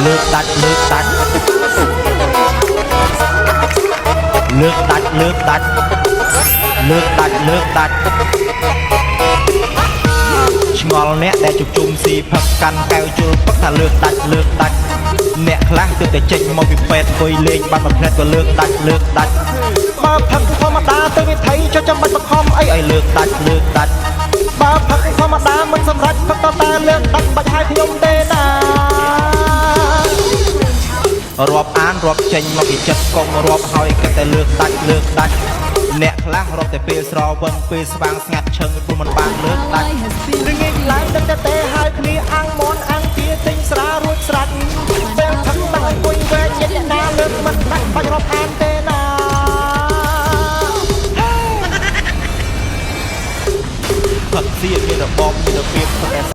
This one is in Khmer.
លើកដាច់លើកដាច់លើកដាច់លើកដាច់លើកដាច់លើកដាច់ឆ្ងល់អ្នកដែលជុំស៊ីផឹកកាន់កែវជុលពឹកថាលើកដាច់លើកដាច់អ្នកខ្លះទើបតែចេញមកពីពេទ្យអង្គុយលេងបានមួយភ្លែតក៏លើកដាច់លើកដាច់បើផឹកធម្មតាទៅវិថីចុះចាំបាច់បខំអីឲ្យលើកដាច់លើកដាច់បើផឹកធម្មតាមិនសម្រេចផឹកតតែលើកដាច់បាច់ឲ្យខ្ញុំទេណារាប់អានរាប់ចេញមកពីចិត្តកុំរាប់ហើយគិតតែលើកដាច់លើកដាច់អ្នកខ្លះរាប់តែពេលស្រវឹងពេលស្វាងស្ងាត់ឈឹងព្រោះមិនបានលើកដាច់ Ally has been ល្ងាចឡើងដឹងតែទេហើយគ្នាអាំងមន់អាំងទាទិញស្រារួចស្រាច់ពេលផឹកតាំងអង្គុយវែកញិចណាលើកមិនដាច់បាច់រាប់អានទេណា ផឹកស៊ីមានរបបមានរបៀបផឹកតែ